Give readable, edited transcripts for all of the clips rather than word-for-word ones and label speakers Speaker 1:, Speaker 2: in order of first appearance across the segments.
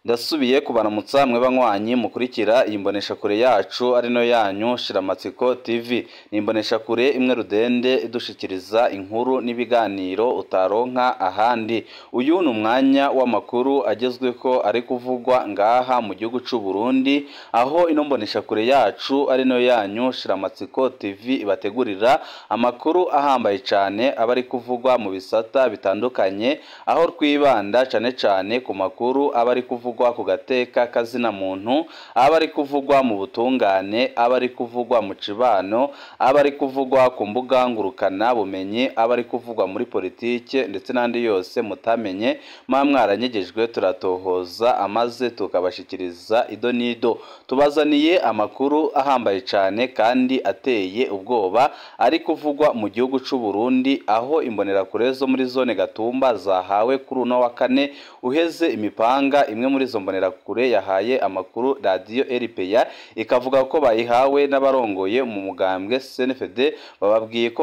Speaker 1: Ndasubiye kubaramutsa mwe banywanyi mukurikira iyi mboneshakure yacu ari no yanyu Shiramatsiko TV. Ni imboneshakure imwe rudende idushikiriza inkuru n'ibiganiro utaronka ahandi. Uyu ni umwanya w'amakuru agezweko ari kuvugwa ngaha mu gihugu c'u Burundi, aho ino mboneshakure yacu ari no yanyu Shiramatsiko TV ibategurira amakuru ahambaye cane aba ari kuvugwa mu bisata bitandukanye, aho twibanda cane cane ku makuru aba ari kuvugwa ku gateka kazina muntu, aba ari kuvugwa mu butungane, aba ari kuvugwa mu cibano, aba ari kuvugwa ku mbuga ngurukana bumenyi, aba ari kuvugwa muri politike ndetse n'andi yose mutamenye mwa mwaranyegejwe, turatohoza amaze tukabashikiriza ido n'ido. Tubazaniye amakuru ahambaye cane kandi ateye ubwoba ari kuvugwa mu gihugu c'u Burundi, aho imbonerakure zo muri zone Gatumba zahawe kuri uno wa kane uheze imipanga. Imwe muri izo mbonerakure yahaye amakuru radiyo RPA ikavuga ko bayihawe n'abarongoye mu mugambwe CNFD, bababwiye ko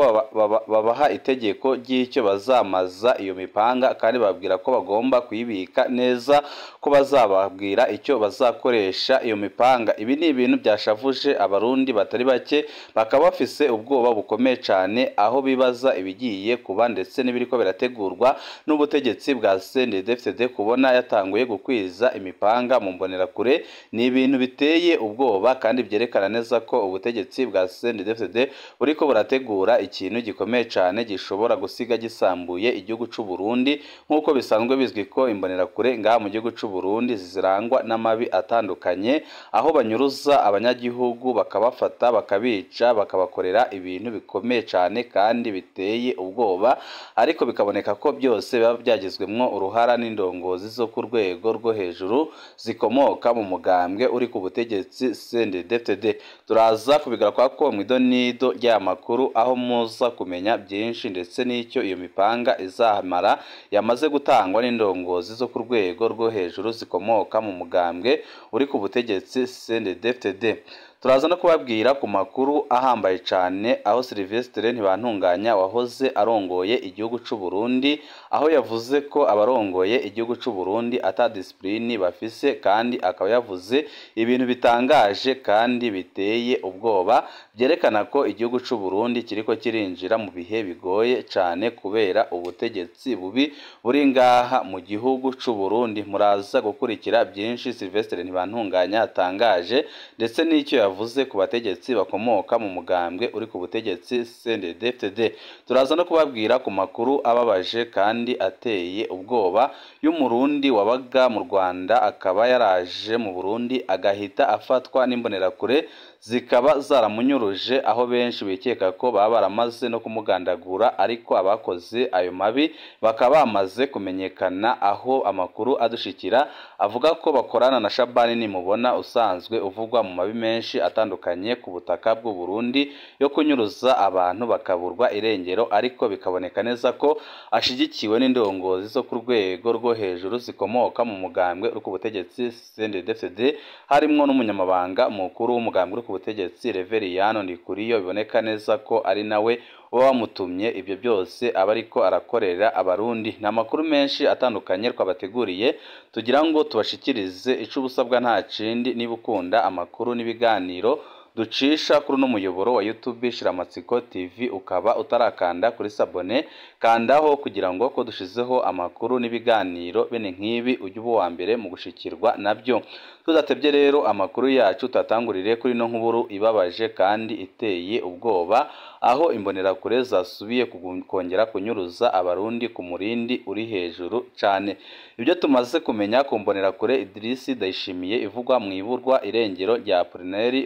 Speaker 1: babaha itegeko ry'icyo bazamaza iyo mipanga, kandi bababwira ko bagomba kuyibika neza, ko bazababwira icyo bazakoresha iyo mipanga. Ibi ni ibintu byashavuje abarundi batari bake, bakaba bafise ubwoba bukomeye cane, aho bibaza ibigiye kuba ndetse n'ibiriko birategurwa n'ubutegetsi bwa CNDD-FDD. Kubona yatanguye gukwiza imipanga mu mbonerakure ni ibintu biteye ubwoba kandi byerekana neza ko ubutegetsi bwa CNDD-FDD buriko burategura ikintu gikomeye cane gishobora gusiga gisambuye igihugu c'u Burundi, nk'uko bisanzwe bizwi ko imbonerakure ngaha mu gihugu c'u Burundi zirangwa n'amabi atandukanye, aho banyuruza abanyagihugu bakabafata, bakabica, bakabakorera ibintu bikomeye cane kandi biteye ubwoba, ariko bikaboneka ko byose biba byagizwemwo uruhara n'indongozi zo ku rwego rwo hejuru zikomoka mu mugambwe uri ku butegetsi CNDD-FDD. Turaza kubigaruka ko mu idonido ry'aya makuru, aho muza kumenya byinshi ndetse n'icyo iyo mipanga izahamara yamaze gutangwa n'indongozi zo ku rwego rwo hejuru zikomoka mu mugambwe uri ku butegetsi CNDD-FDD. Turaza no kubabwira ku makuru ahambaye cane aho Sylvestre Ntibantunganya wahoze arongoye igihugu c'u Burundi, aho yavuze ko abarongoye igihugu c'u Burundi ata discipline bafise, kandi akaba yavuze ibintu bitangaje kandi biteye ubwoba byerekana ko igihugu c'u Burundi kiriko kirinjira mu bihe bigoye cane kubera ubutegetsi bubi buri ngaha mu gihugu c'u Burundi. Muraza gukurikira byinshi Sylvestre Ntibantunganya atangaje ndetse n'icyo yavuze ku bategetsi bakomoka mu mugambwe uri ku butegetsi CNDD-FDD. Turaza no kubabwira ku makuru ababaje kandi ateye ubwoba y'umurundi wabaga mu Rwanda akaba yaraje mu Burundi agahita afatwa n'imbonerakure zikaba zaramunyuruje, aho benshi bikeka ko baba baramaze no kumugandagura, ariko abakoze ayo mabi bakaba bamaze kumenyekana, aho amakuru adushikira avuga ko bakorana na Shabani Nimubona usanzwe uvugwa mu mabi menshi atandukanye ku butaka bw'u Burundi yo kunyuruza abantu bakaburwa irengero, ariko bikaboneka neza ko ashigikiwe n'indongozi zo ku rwego rwo hejuru zikomoka mu mugambwe uri ku butegetsi CNDD-FDD, harimwo n'umunyamabanga mukuru w'umugambwe uri ku butegetsi Reveriyano Ndikuriyo, biboneka neza ko ari nawe uba wamutumye ibyo byose aba ariko arakorera abarundi. Ni amakuru menshi atandukanye twabateguriye tugira ngo tubashikirize. Ico ubusabwa nta kindi, niba ukunda amakuru n'ibiganiro ducisha kuri uno muyoboro wa YouTube Shiramatsiko TV, ukaba utarakanda kuri sabone, kandaho kugira ngo ko dushizeho amakuru n'ibiganiro bene nk'ibi ujye uba uwa mbere mu gushikirwa nabyo. Tudatebye rero amakuru yacu tutatangurire kuri ino nkuru ibabaje kandi iteye ubwoba, aho imbonerakure zasubiye kongera kunyuruza abarundi ku murindi uri hejuru cane. Ibyo tumaze kumenya ku mbonerakure Idris Ndayishimiye ivugwa mu iburwa irengero rya Apollinaire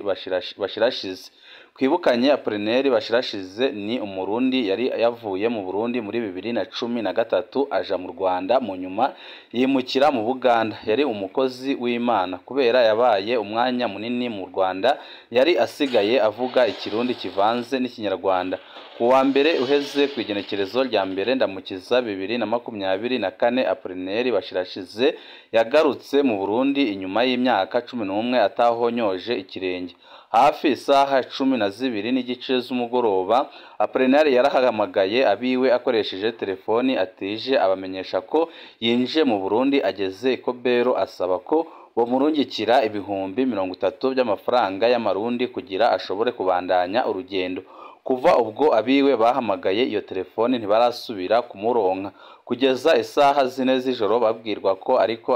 Speaker 1: Bashirashize. Twibukanye Apollinaire Bashirashize ni umurundi yari yavuye mu Burundi muri 2013 aja mu Rwanda, mu nyuma yimukira mu Buganda. Yari umukozi w'Imana kubera yabaye umwanya munini mu Rwanda, yari asigaye avuga ikirundi kivanze n'ikinyarwanda. Ku wa mbere uheze ku igenekerezo rya 1 Ndamukiza 2024, Apollinaire Bashirashize yagarutse mu Burundi inyuma y'imyaka 11 atahonyoje ikirenge. Hafi isaha 12:15 z'umugoroba, Apollinaire yarahamagaye abiwe akoresheje telefoni atije, abamenyesha ko yinjiye mu Burundi ageze i Kobero, asaba ko bomurungikira 30,000 by'amafaranga y'amarundi kugira ashobore kubandanya urugendo. Kuva ubwo abiwe bahamagaye iyo telefoni ntibarasubira kumuronka. Kugeza isaha 4 z'ijoro babwirwa ko ariko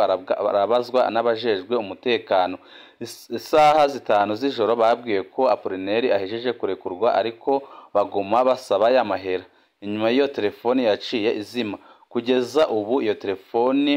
Speaker 1: arabazwa n'abajejwe umutekano. Isaha 5 z'ijoro babwiwe ko Apollinaire ahejeje kurekurwa, ariko baguma basaba y'amahera. Inyuma y'iyo telefoni yaciye izima. Kugeza ubu iyo telefoni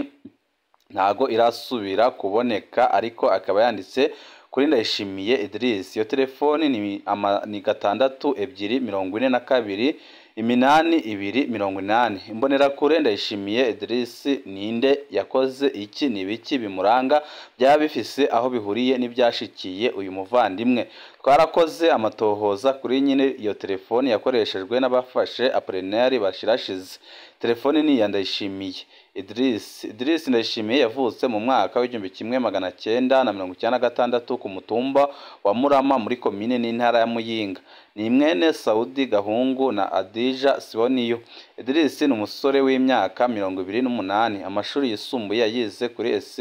Speaker 1: ntago irasubira kuboneka, ariko akaba yanditse kuri Ndayishimiye Idris. Iyo telefoni ni 6 2 42 82 80. Imbonerakure Ndayishimiye Idris ninde? Yakoze iki? Ni biki bimuranga byaba bifise aho bihuriye n'ibyashikiye uyu muvandimwe? Twarakoze amatohoza kuri nyine iyo telefoni yakoreshejwe n'abafashe Apollinaire Bashirashize. Telefoni ni iya Ndayishimiye Idris. Idris Ndayishimiye yavutse mu mwaka w'1996 ku mutumba wa Murama muri komine n'intara ya Muyinga. Ni mwene Saudi Gahungu na Adija Siboniyo. Idris ni umusore w'imyaka 28. Amashuri yisumbuye yayize kuri ES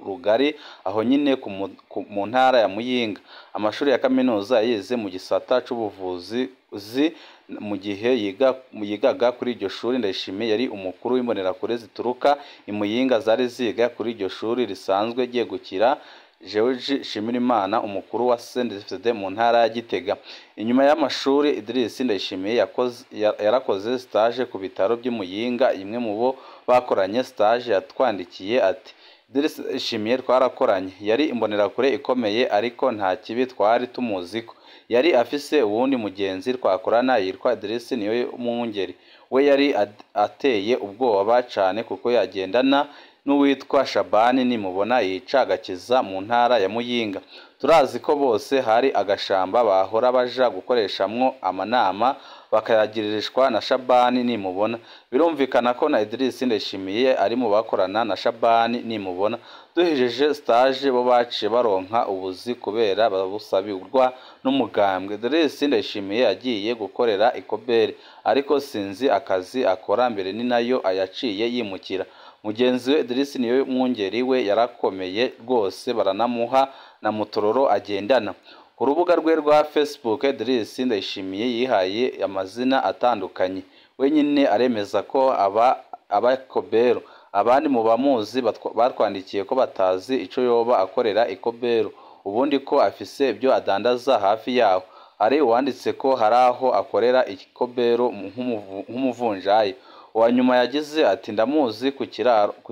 Speaker 1: Rugari aho nyine mu ntara ya Muyinga. Amashuri ya kaminuza yayize mu gisata c'ubuvuzi. Mu gihe yigaga kuri iryo shuri, Ndayishimiye yari umukuru w'imbonerakure zituruka i Muyinga zari ziga kuri iryo shuri risanzwe ryegukira George Shimirimana, umukuru wa CNDD-FDD mu ntara ya Gitega. Inyuma y'amashuri, Idris Ndayishimiye yarakoze stage ku bitaro by'i Muyinga. Imwe mu bo bakoranye stage yatwandikiye ati: Idris Ndayishimiye twarakoranye, yari imbonerakure ikomeye, ariko nta kibi twari tumuziko. Yari afise uwundi mugenzi twakorana yitwa Idris Niyomwungeri. We yari ateye ubwoba cane kuko yagendana n'uwitwa Shabani Nimubona yica agakiza mu ntara ya Muyinga. Turazi ko bose hari agashamba bahora baja gukoreshamwo amanama bakayagirishwa na Shabani Nimubona. Birumvikana ko na Idris Ndayishimiye ari mu bakorana na Shabani Nimubona. Duhejeje stage bo baciye baronka ubuzi kubera babusabirwa n'umugambwe. Idris Ndayishimiye yagiye gukorera ikobere, ariko sinzi akazi akora mbere ni nayo ayaciye yimukira. Mugenzi we Idris Niyomwungeri we yarakomeye rwose, baranamuha na mutororo agendana. Ku rubuga rwe rwa Facebook, Idris Ndayishimiye yihaye amazina atandukanye. Wenyine aremeza ko aba Kobero. Abandi mu bamuzi batwandikiye ko batazi ico yoba akorera ikobero, ubundi ko afise ibyo adandaza hafi yaho. Hari uwanditse ko hari aho akorera ikobero nk'umuvunjayi. Uwa nyuma yagize ati: ndamuzi ku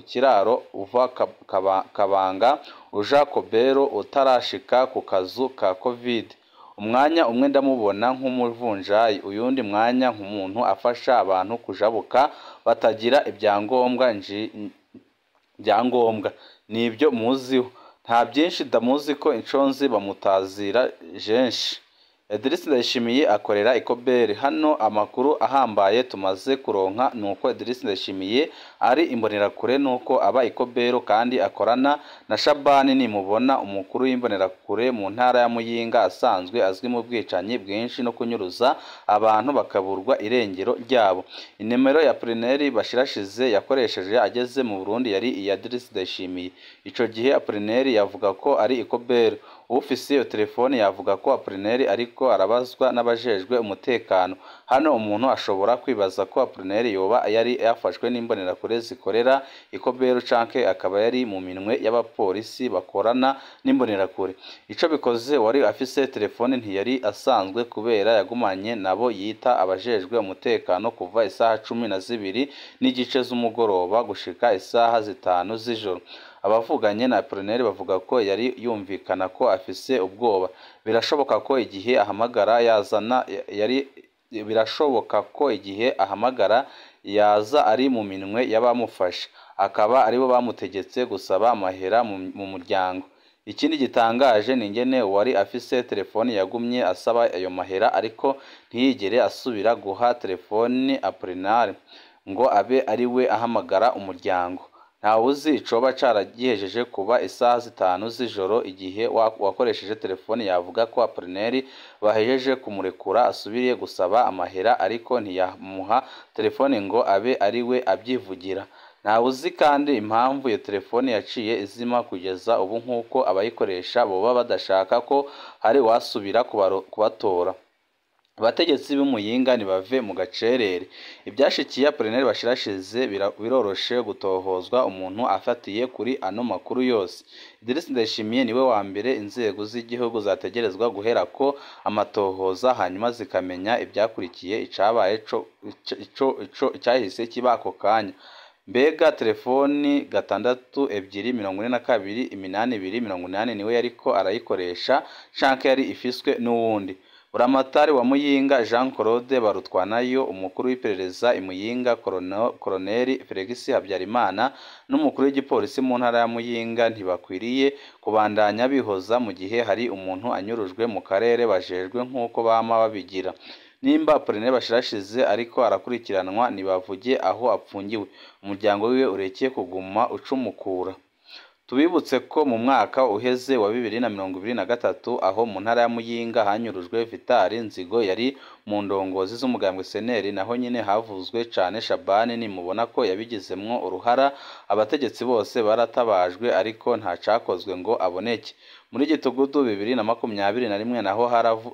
Speaker 1: kiraro uva Kabanga uja Kobero utarashika ku kazu ka Covid. Umwanya umwe ndamubona nk'umuvunjayi, uyundi mwanya nk'umuntu afasha abantu kujabuka batagira ibyangombwa. Nibyo muziho, nta byinshi ndamuzi ko inshonzi bamutazira jenshi. Idris Ndayishimiye akorera ikobere. Hano amakuru ahambaye tumaze kuronka nuko Idris Ndayishimiye ari imbonerakure, nuko aba ikobero kandi akorana na Shabani Nimubona, umukuru w'imbonerakure mu ntara ya Muyinga, asanzwe azwi mu bwicanyi bwinshi no kunyuruza abantu bakaburwa irengero ryabo. Inimero ya Apollinaire Bashirashize yakoresheje ageze mu Burundi yari iya Idris Ndayishimiye. Ico gihe Apollinaire yavuga ko ari ikobero. Ufise iyo telefone yavuga ko Apollinaire ariko arabazwa n'abajejwe umutekano. Hano umuntu ashobora kwibaza ko Apollinaire yoba yari yafashwe n'imbonerakure zikorera ikobero canke akaba yari mu minwe y'abapolisi bakorana n'imbonerakure. Ico bikoze, wari afise telefone ntiyari asanzwe kubera yagumanye nabo yita abajejwe umutekano kuva isaha 12:15 z'umugoroba gushika isaha 5 z'ijoro. Abavuganye na Apollinaire bavuga ko yari yumvikana ko afise ubwoba. Birashoboka ko igihe ahamagara yazana yari birashoboka ko igihe ahamagara yaza ari mu minwe y'abamufashe, akaba aribo bamutegetse gusaba amahera mu muryango. Ikindi gitangaje ni ingene uwari afise telefoni yagumye asaba ayo mahera, ariko ntiyigere asubira guha telefoni Apollinaire ngo abe ari we ahamagara umuryango. Ntawuzi icoba caragihejeje kuba isaha 5 z'ijoro igihe uwakoresheje telefone yavuga ko Apollinaire bahejeje kumurekura asubiriye gusaba amahera ariko ntiyamuha telefone ngo abe ariwe abyivugira. Ntawuzi kandi impamvu iyo telefone yaciye izima kugeza ubu nk'uko abayikoresha boba badashaka ko hari uwasubira kubatora. Abategetsi b'Imuyinga nibave mu gacerere. Ivyashikiye Apollinaire Bashirashize biroroshe gutohozwa umuntu afatiye kuri ano makuru yose. Idriss Ndayishimiye niwe wa mbere inzego z'igihugu zategerezwa guherako amatohoza hanyuma zikamenya ivyakurikiye icabaye icahise kiba ako kanya. Mbega telefoni 6 2 42 82 80 niwe yariko arayikoresha canke yari ifiswe n'uwundi? Buramatari wa Muyinga Jean Claude Barutwanayo, umukuru w'iperereza i Muyinga Colonel Felix Habyarimana n'umukuru w'igipolisi mu ntara ya Muyinga ntibakwiriye kubandanya bihoza mu gihe hari umuntu anyurujwe mu karere bajejwe nk'uko bama babigira. Nimba Apollinaire Bashirashize ariko arakurikiranwa nibavuge aho apfungiwe, umuryango wiwe urekeye kuguma ucumukura. Tubibutse ko mu mwaka uheze wa 2023 aho mu ntara ya Muyinga hanyurujwe Vital Nzigo yari mu ndongozi z'umugambwe CNL, naho nyine havuzwe cane Shabani nimubona ko yabigizemwo uruhara. Abategetsi bose baratabajwe ariko nta cakozwe ngo aboneke. Muri Gitugudu 2021 naho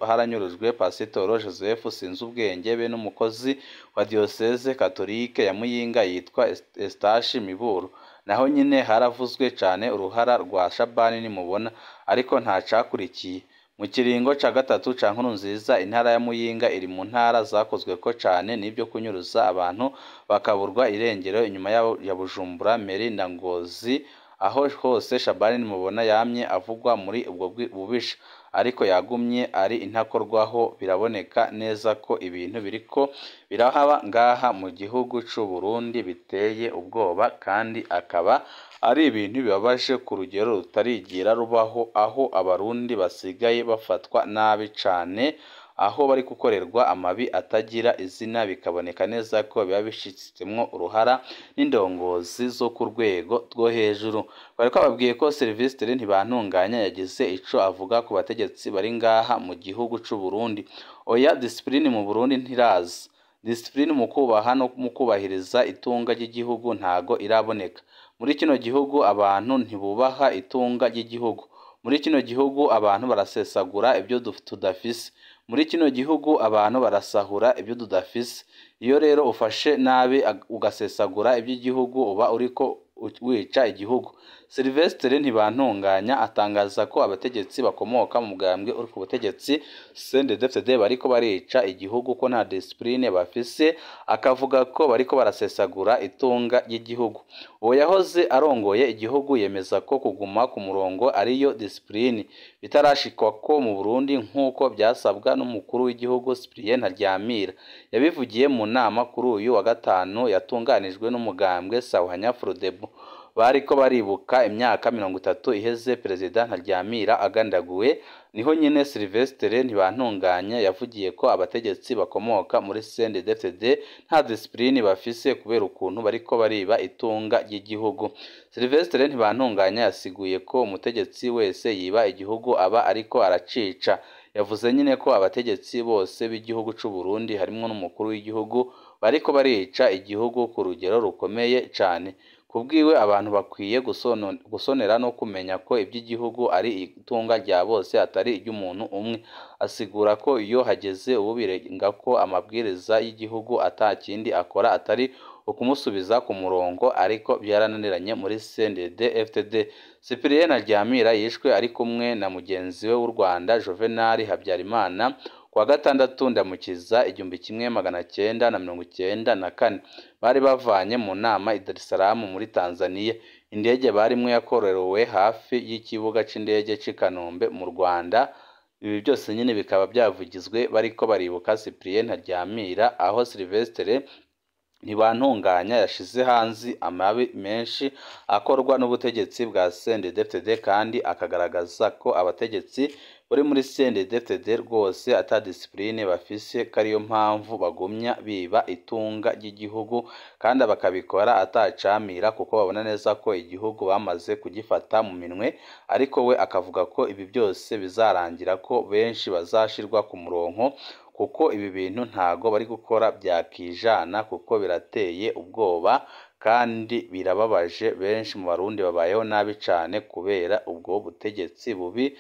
Speaker 1: haranyurujwe Pasitoro Joseph Sinzubwenge be n'umukozi wa Diocese Catholique ya Muyinga yitwa Eustache Miburo. Naho nyine haravuzwe cane uruhara rwa Shabani nimubona ariko nta cakurikiye. Mu kiringo ca gatatu ca Nkurunziza intara ya Muyinga iri mu ntara zakozweko cane n'ivyo kunyuruza abantu bakaburwa irengero inyuma ya Bujumbura, Meri na Ngozi, aho hose Shabani nimubona yamye avugwa muri ubwo bubisha ariko yagumye ari intakorwaho. Biraboneka neza ko ibintu biriko birahaba ngaha mu gihugu c'u Burundi biteye ubwoba kandi akaba ari ibintu bibabaje ku rugero rutarigira rubaho, aho abarundi basigaye bafatwa nabi cane, aho bari gukorerwa amabi atagira izina, bikaboneka neza ko biba bishitsemwo uruhara n'indongozi zo ku rwego rwo hejuru. Bari bababwiye ko Sylvestre Ntibantunganya yagize ico avuga ku bategetsi bari ngaha mu gihugu c'u Burundi. Oya, discipline mu Burundi ntiraza. Discipline mu kubaha no mu kubahiriza itunga ry'igihugu ntago iraboneka. Muri kino gihugu abantu ntibubaha itunga ry'igihugu. Muri kino gihugu abantu barasesagura ibyo tudafise. Muri kino gihugu abantu barasahura ibyo tudafise. Iyo rero ufashe nabi ugasesagura iby'igihugu uba uriko wica igihugu. Sylvestre Ntibantunganya atangaza ko abategetsi bakomoka mu mugambwe uri ku butegetsi CNDD-FDD bariko barica igihugu, ko nta discipline bafise, akavuga ko bariko barasesagura itunga ry'igihugu. Uwo yahoze arongoye igihugu yemeza ko kuguma ku murongo ariyo discipline bitarashikwa ko mu Burundi nk'uko byasabwa n'umukuru w'igihugu Cyprien Ntaryamira. Yabivugiye mu nama kuri uyu wa gatanu yatunganijwe n'umugambwe Sahwanya Frodebu. Bariko baribuka imyaka 30 iheze Perezida Ntaryamira agandaguwe. Niho nyine Sylvestre Ntibantunganya yavugiye ko abategetsi bakomoka muri CNDD-FDD nta discipline bafise kubera ukuntu bariko bariba itunga ry'igihugu. Sylvestre Ntibantunganya yasiguye ko umutegetsi wese yiba igihugu aba ariko aracica. Yavuze nyine ko abategetsi bose b'igihugu c'u Burundi harimwo n'umukuru w'igihugu bariko barica igihugu ku rugero rukomeye cane. Kubwiwe abantu bakwiye gusonera no kumenya ko iby'igihugu ari itunga rya bose atari iry'umuntu umwe. Asigura ko iyo hageze uwubirenga ko amabwiriza y'igihugu atakindi akora atari ukumusubiza ku murongo, ariko byarananiranye muri CNDD-FDD. Cyprien Ntaryamira yishwe ari kumwe na mugenzi we w'u Rwanda Juvenal Habyarimana kuwa gatandatu Ndamukiza 1994. Bari bavanye mu nama i Dar es Salaam muri Tanzania. Indege barimwo yakorewe hafi y'ikibuga c'indege c'i Kanombe mu Rwanda. Ibi byose nyine bikaba byavugizwe bariko baribuka Cyprien Ntaryamira, aho Sylvestre Ntibantunganya yashize hanze amabi menshi akorwa n'ubutegetsi bwa CNDD-FDD kandi akagaragaza ko abategetsi buri muri CNDD-FDD rwose ata discipline bafise, ko ariyo mpamvu bagumya biba itunga ry'igihugu kandi bakabikora atacamira, kuko babona neza ko igihugu bamaze kugifata mu minwe. Ariko we akavuga ko ibi byose bizarangira, ko benshi bazashirwa ku murongo, kuko ibi bintu ntago bari gukora byakijana, kuko birateye ubwoba kandi birababaje. Benshi mu Barundi babayeho nabi cane kubera ubwo butegetsi bubi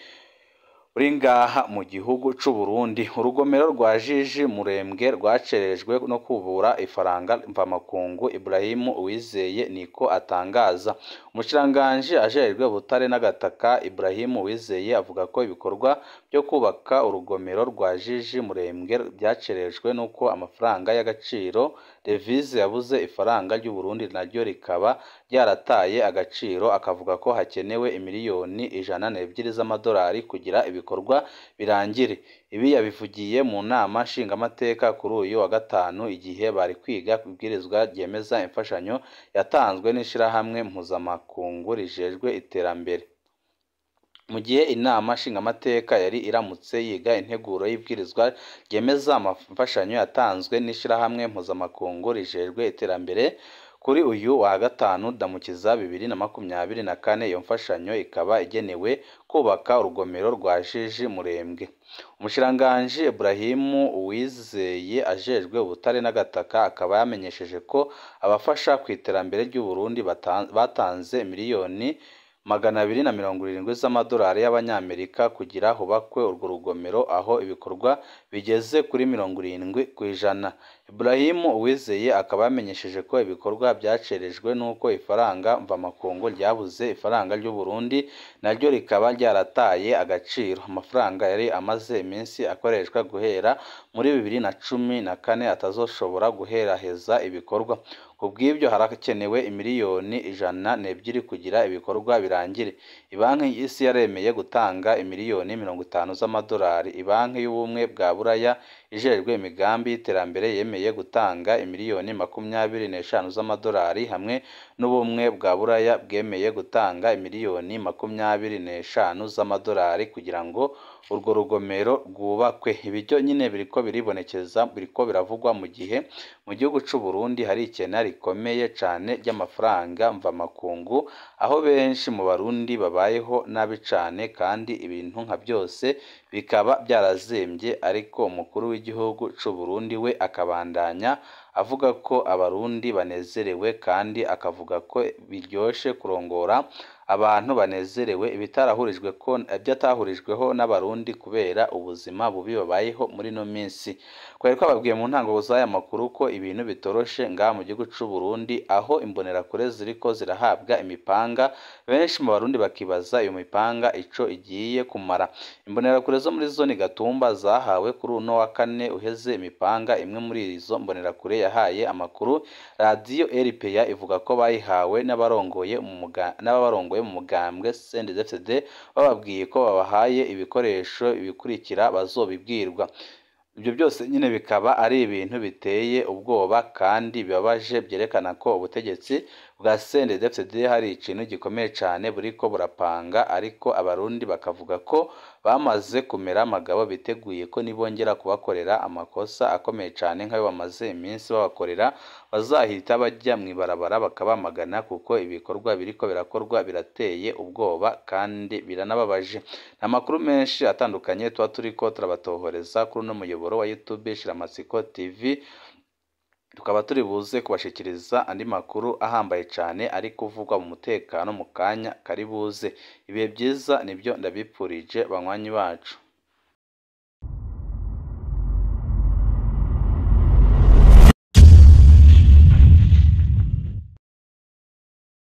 Speaker 1: buri ngaha mu gihugu c'u Burundi. Urugomero rwa Jiji Murembwe rwacerejwe no kubura ifaranga mvamakungu, Ibrahim Uwizeye niko atangaza. Umushikiranganji ajejwe ubutare n'agataka Ibrahim Uwizeye avuga ko ibikorwa byo kubaka urugomero rwa Jiji Murembwe byacerejwe n'uko amafaranga y'agaciro devise yabuze, ifaranga ry'u Burundi naryo rikaba ryarataye agaciro. Akavuga ko hakenewe imiliyoni 102 z'amadolari kugira ibikorwa birangire. Ibi yabivugiye mu nama nshingamateka kuri uyu wa gatanu, igihe bari kwiga ibwirizwa ryemeza imfashanyo yatanzwe n'ishirahamwe mpuzamakungu rijejwe iterambere. Mu gihe inama nshingamateka yari iramutse yiga integuro y'ibwirizwa ryemeza imfashanyo yatanzwe n'ishirahamwe mpuzamakungu rijejwe iterambere kuri uyu wa gatanu Ndamukiza 2024, iyo mfashanyo ikaba igenewe kubaka urugomero rwa Jiji Murembwe. Umushikiranganji Ibrahim Uwizeye ajejwe ubutare n'agataka akaba yamenyesheje ko abafasha ku iterambere ry'u Burundi batanze miliyoni 270 z'amadolari y'abanyamerika kugira hubakwe urwo rugomero, aho ibikorwa bigeze kuri 70%. Ibrahim Uwizeye akaba yamenyesheje ko ibikorwa byacerejwe n'uko ifaranga mvamakungu ryabuze, ifaranga ry'u Burundi naryo rikaba ryarataye agaciro. Amafaranga yari amaze iminsi akoreshwa guhera muri 2014 atazoshobora guheraheza ibikorwa. Kubw'ibyo harakenewe imiliyoni 102 kugira ibikorwa birangire. Ibanki y'Isi yaremeye gutanga imiliyoni 50 z'amadolari. Ibanki y'Ubumwe bwa Buraya ijejwe imigambi y'iterambere yemeye gutanga imiliyoni 25 z'amadolari, hamwe n'Ubumwe bwa Buraya bwemeye gutanga imiliyoni 25 z'amadolari kugira ngo urwo rugomero rwubakwe. Ibi byo nyine biriko biribonekeza, biriko biravugwa mu gihe mu gihugu c'u Burundi hari ikena rikomeye cane ry'amafaranga mvamakungu, aho benshi mu Barundi babayeho nabi cane kandi ibintu nka byose bikaba byarazimvye. Ariko umukuru w'igihugu c'u Burundi we akabandanya avuga ko Abarundi banezerewe, kandi akavuga ko biryoshe kurongora abantu banezerewe, ibyatahurijweho n'Abarundi kubera ubuzima bubi babayeho muri ino minsi. Twari twababwiye mu ntango z'aya makuru ko ibintu bitoroshe ngaha mu gihugu c'u Burundi, aho imbonerakure ziriko zirahabwa imipanga, benshi mu Barundi bakibaza iyo mipanga ico igiye kumara. Imbonerakure zo muri zone Gatumba zahawe kuri uno wa kane uheze imipanga. Imwe muri izo mbonerakure yahaye amakuru radiyo RPA ivuga ko bayihawe n'abarongoye mu mugambwe CNDD-FDD, bababwiye ko babahaye ibikoresho ibikurikira bazobibwirwa. Ibyo byose nyine bikaba ari ibintu biteye ubwoba kandi bibabaje, byerekana ko ubutegetsi bwa CNDD-FDD hari ikintu gikomeye cane buriko burapanga, ariko Abarundi bakavuga ko bamaze kumera amagabo, biteguye ko nibongera kubakorera amakosa akomeye cane nk'ayo bamaze iminsi babakorera, bazahita bajya mw'ibarabara bakabamagana, kuko ibikorwa biriko birakorwa birateye ubwoba kandi biranababaje. Amakuru menshi atandukanye tuba turiko turabatohoreza kuri uno muyoboro wa YouTube Shiramatsiko TV, tukaba turi buze kubashikiriza andi makuru ahambaye cane ari kuvugwa mu mutekano mu kanya kari buze. Ibihe byiza nibyo ndabipfurije banywanyi bacu.